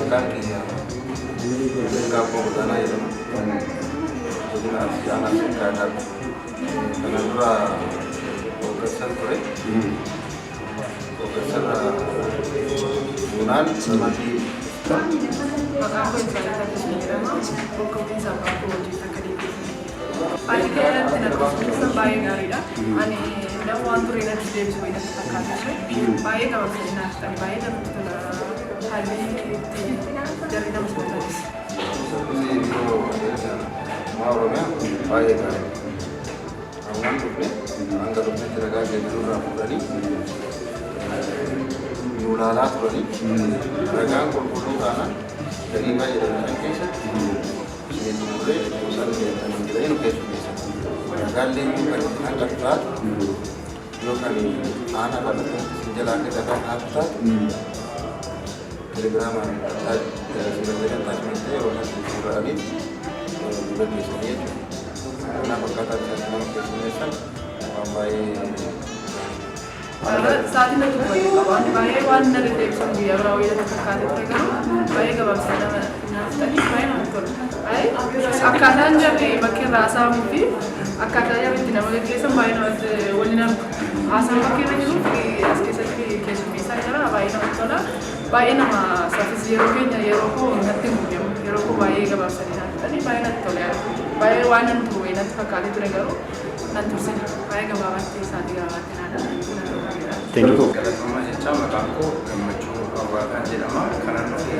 Maqaan kiyya Gaabboo Godaanaa jedhama. Godina Arsii Aanaa Sirkaa irraa. Kana dura hooggansan ture. Hooggansarra buunaan ramaddii Maqaan koo Ibsaalee Taaddasaa jedhama. Bakka bu'iinsa abbaa koo hojii akka deebi'u. Haalli keessatti na keessan baay'ee gaariidha. Ani nama waan turee natti deebisu wayii natti fakkaata ture. Baay'ee gabaabsanii naaf ta'an, baay'ee namatti tola haalli itti jarri nama simatanis. Saffisni biiroo qajeelcha mootummaa Oromiyaa baay'ee gaariidha. Ammaan dhufne hanga dhufnetti ragaa keenya nurraa fuudhanii nu ilaalaa turanii, ragaan qulqulluu taanaan daqiiqaa jedhame san keessatti isinii xumurree osoo deemtanii jedhanii nu keessummeessan. Ragaan leenjii kan itti hanqatu taate, yoo kan aanaa irraa dhuftanitti isin jalaa akka carraa taatu taate, telegiraamaan simatanii attachment ta'e yeroo isaan fuudhanii nu gaggeessanii jechuudha. Kanaaf akkaataa isaan nama keessummeessan waan baay'ee Sa'aatiin natti gubate qaba. Wanti baay'ee waan na deddeebisan guyyaa biraa wayii natti fakkaate ture, garuu baay'ee gabaabsanii nama naaf ta'anii baay'ee namatti tola. Akkaataan jarri bakki irraa haasa'amuu fi akkaataa jarri itti nama gaggeessan baay'ee namatti waliin argu. Haasaan bakki irra jiruu fi as keessatti keessummeessaa jira, baay'ee namatti tola. Baay'ee nama saffisi yeroo keenya, yeroo koo natti hin gubne, yeroo koo baay'ee gabaabsanii naaf ta'anii baay'ee natti tola. Baay'ee waan nan turu wayii natti fakkaatee ture, garuu nan tursine, baay'ee gabaabaatti, sa'aatii gabaabaatti naadha. Galatoomaa jechaa, maqaan koo Gammachuu Awwaataan jedhama. Kanan dhufe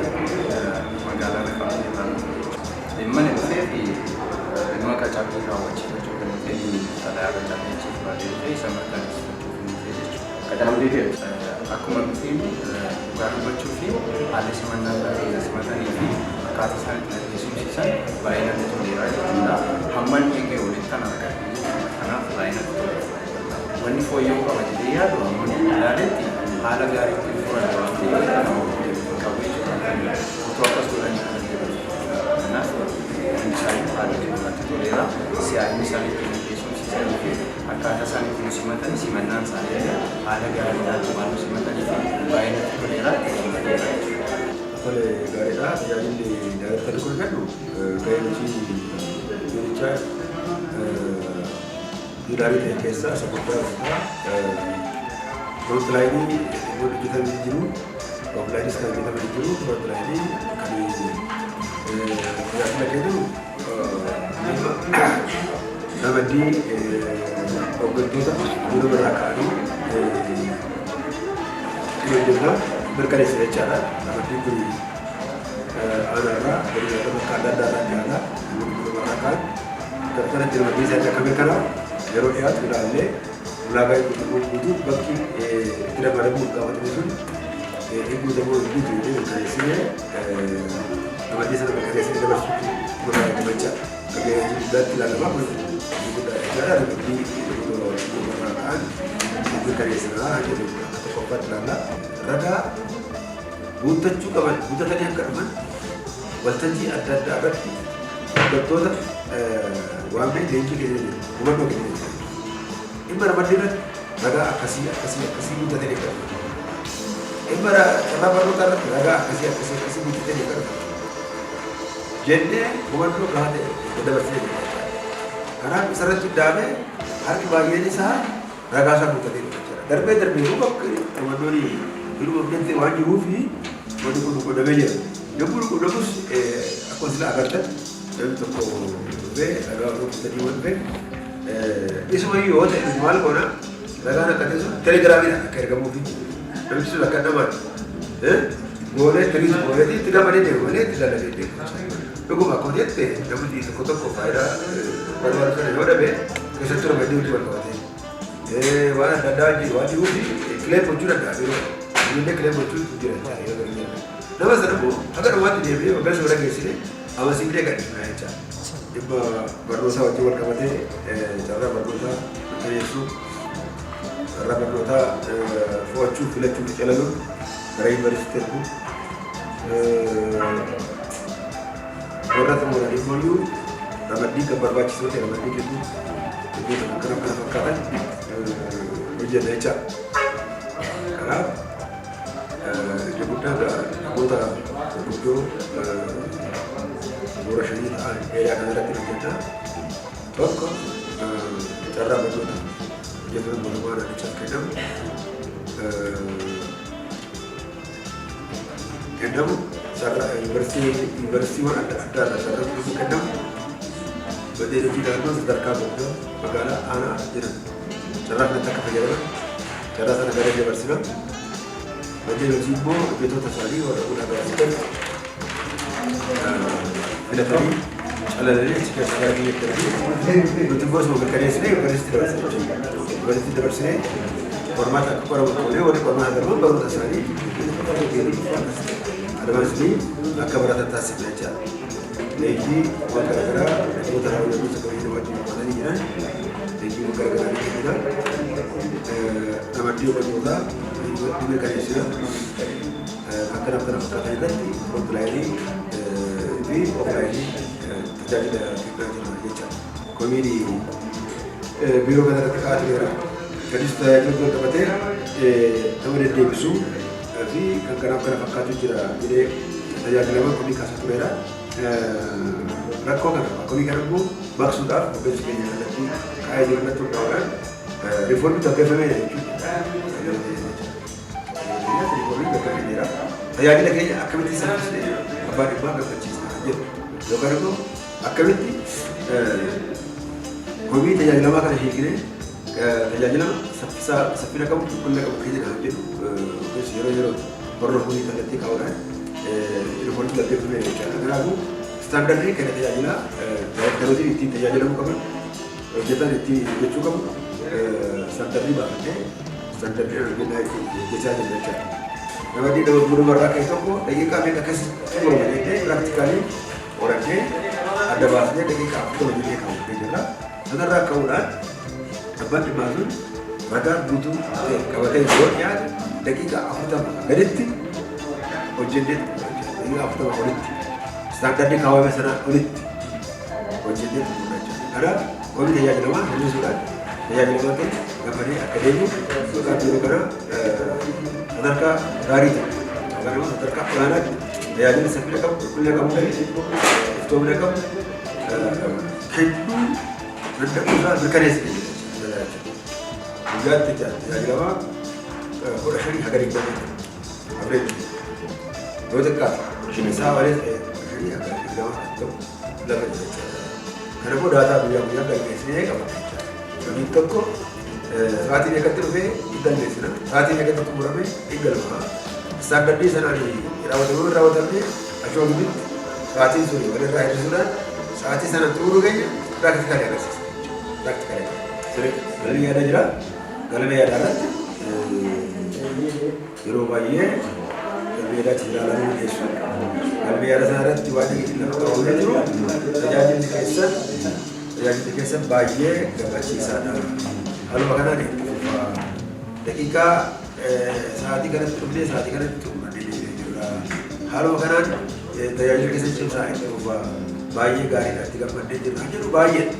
magaalaa Naqamtee irraan dhufe jechuudha. Dhimma ani dhufee fi dhimma qacarrii raawwachiifachuu kan dhufe, xalayaa qacarrii achi fudhatee dhufe isa mirkaneessifachuu kan dhufe jechuudha. Qacaramtee ta'e. Akkuma dhufeen dhugaa dubbachuu fi haalli simannaa gaarii na simatanii fi akkaataa isaan itti na keessumsiisan baay'ee natti toleera jechuudha. Hamman eegee olitti kan argadhe jechuudha. Kanaaf baay'ee natti toleera. Wanni fooyya'uu qaba jedhee yaadu, hamman ilaaletti haala gaariitti hin furan waan ta'eef, nama jedhu hin qabu jechuudha. Otoo akkas godhanii kan jedhu. Kanaaf hundi isaanii haala jiru natti toleera. Si'aayinni isaan ittiin nu keessumsiisanii fi akkaataa isaan itti nu simatan, simannaan isaanii illee haala gaariidhaan waan nu simatanii fi baay'ee natti toleera, itti gammadeera jechuudha. Tole, gaariidha. Tajaajilli daayirektarri kun kennu gahee hojii biirichaa pillar ta'e keessaa isa guddaa guddaa. Frontline dhimmoonni hojjetamanii jiru. Offline kan hojjetamanii jiru. Frontline kan tajaajila kennu ramaddii hooggantoota biiroo irraa ka'anii hojjenna mirkaneessa jechaadha. Ramaddiin kun aanaarraa, godina bakka adda addaa irraa dhiyaata. Namoonni biiroo irraa ka'an gara kanatti ramaddii isaanii akka mirkanaa'u yeroo dhiyaatu ilaallee, ulaagaa guutuu bakki itti ramadamuuf gaafatame sun hin guutamuu hin guutu jennee mirkaneessinee, ramaddii sana mirkaneessinee dabarsuutu nurraa eegama jechaadha. Akka gahee hojii guddaatti ilaalama, kun hojii guddaa jechaadha. Ramaddii biiroo irraa ka'an mirkaneessinaa jedhu akka tokkoffaatti ilaalla. Ragaa guuttachuu qaban guuttatanii akka dhufan waltajjii adda addaa irratti hoggantoota waamnee leenjii kennee jiru, hubannoo kennee jiru. Dhimma ramaddii irratti ragaa akkasii akkasii akkasii guuttatanii akka dhufan. Dhimma carraa barnootaa irratti ragaa akkasii akkasii akkasii guuttatanii akka dhufan jennee hubannoo gahaa ta'e daddabarsinee jirra jechaadha. Kanaaf isarratti hundaa'amee harki baay'een isaa ragaa isaa guuttatee dhufa jechaadha. Darbee darbee immoo bakka hubannoon hin uumamnetti waan jiruufi wanni kun qunnamee jira. Yommuu nu qunnamus, akkuma sila agartan, namni tokko dhufee ragaa osoo guuttatee waan dhufeef, isumayyuu yoo ta'e nuti maal goona? Ragaan akka ta'e sun telegiraamiidhaan akka ergamuufi namichi sun akka namaan goonee tiriis gooneeti itti gammadee deemu malee itti lallabee deemu. Dhuguma akkuma jette, namni tokko tokko faayidaa barbaadu sana yoo dhabe, keessattuu ramaddii hojii wal qabatee waan adda addaa wajjin waan jiruuf, claim gochuu danda'a yeroo illee claim gochuu jira jechaadha yeroo garii jira. Nama sana immoo haga dhumaatti deemnee hoggansa bira geessine amansiifnee gadhiifna jechaadha. Dhimma barnootaa wajjin wal qabatee carraa barnootaa mirkaneessuu, carraa barnootaa fo'achuu, filachuu fi calaluun gara yuunivarsiitii erguu, warra xumuran immoo ramaddii kan barbaachisoo ta'e ramaddii kennuu, dhimmoota kan kana kana fakkaatan hojjenna jechaadha. Kanaaf Inni guddaan namoota gurguddoo toora shanii ta'an area kanarratti hojjenna. Tokko, carraa barnoota hojjettoota mootummaa naannichaaf kennamu, carraa yuunivarsiitiiwwan adda addaa irraa carraa guutuu kennamu, manneen hojii naannoo sadarkaa godinaa, magaalaa, aanaa jiran carraa kanatti akka fayyadaman carraa sana gara dabarsina. Manneen hojii immoo hojjettoota isaanii warra ulaagaa guutan filatanii, calalanii achi keessaa gara biyya erganii, nuti immoo isuma mirkaneessinee yuunivarsiitii dabarsina jechuudha. Yuunivarsiitii dabarsinee qormaata akka qoramu goonee, warri qormaata darban barnoota isaanii advanced akka baratan taasifna jechaadha. Leenjii waan garaagaraa namoota raawwatu qabeenya wajjin qoratanii jiran leenjiiwwan garaagaraa ni kennina. Ramaddii barnootaa ni mirkaneessina. Kan kanaaf kana fakkaatan irratti onlaayinii fi offlaayinii tajaajila kennaa jirra jechaadha. Komiin biiroo kanarratti ka'aa tureera. Gadis tajaajila wal qabatee nama deddeebisuu fi kan kanaaf kana fakkaatu jira jedhee tajaajilaman komii kaasaa tureera. Rakkoo kana, komii kana immoo maqsuudhaaf hoggansi keenya kallattii kaa'ee jiru irratti hundaa'uudhaan riifoormii gaggeeffameera jechuudha. Riifoormii gaggeeffameera. Tajaajila keenya akkamitti saffisnee abbaa dhimmaa gammachiisna jedhu yookaan immoo akkamitti komii tajaajilamaa kana hiiknee tajaajila saffisaa, saffina qabu, qulqullina qabu kennina jedhu hoggansi yeroo yeroo hordofuun kallattii kaa'uudhaan riifoormii gaggeeffameera jechaadha. Kanaafuu istaandardii kenna tajaajilaa daayirektarootiin ittiin tajaajilamuu qaban, hojjetan ittiin hojjechuu qabu, istaandardii baafannee istaandardii hojjennaa ittiin hojjechaa jirra jechaadha. Namoonni nama bu'uurumarraa ka'e tokko daqiiqaa meeqa keessa xumurama jennee practically qorannee adda baasnee daqiiqaa 40 jennee kaawwannee jirra. Sanarraa ka'uudhaan abbaan dhimmaa sun ragaa guutuu ta'e qabatee yoo dhiyaate daqiiqaa 40 gaditti hojjennee xumurra jechuudha. Daqiiqaa 40 olitti, istaandardii kaawwame sana olitti hojjennee xumurra jechuudha. Kanaaf komii tajaajilamaa hir'isuudhaan tajaajilamaan keenya gammadee akka deemu yookaan biiroo kana sadarkaa gaarii ta'e yookaan immoo sadarkaa olaanaatti tajaajila saffina qabu, qulqullina qabu, iftoomina qabu kennuu danda'uu isaa mirkaneessine jechuudha. Guyyaatti tajaajilamaa 15 haga 20 average yoo xiqqaate isaa malee 15 haga 20 kan ta'u lafa jira jechuudha. Kanaafuu daataa guyyaa guyyaa galmeessinee qabna jechuudha. Hojiin tokko sa'aatii meeqatti dhufee hin galmeessina. Sa'aatii meeqatti xumurame hin galmaa. Istaandardii sanaan raawwatamee hin raawwatamne achuma gidduutti sa'aatiin sun walirraa hir'isuudhaan sa'aatii sana xumuruu keenya practically agarsiisa. Practically agarsiisa. Galmee yaada jira. Galmee yaadaa irratti yeroo baay'ee galmee yaadaa ilaalamuu dhiyeessu. Galmee yaada sana irratti waan inni lafa qabamee jiru, tajaajilli keessan baay'ee gammachiisaadha. Haaluma kanaan itti fufaa. Daqiiqaa sa'aatii kanatti dhufnee sa'aatii kanatti xumurannee deebi'ee jirra. Haaluma kanaan tajaajila keessan cimsaa itti fufaa. Baay'ee gaariidha, itti gammadnee jirra jedhu baay'eedha.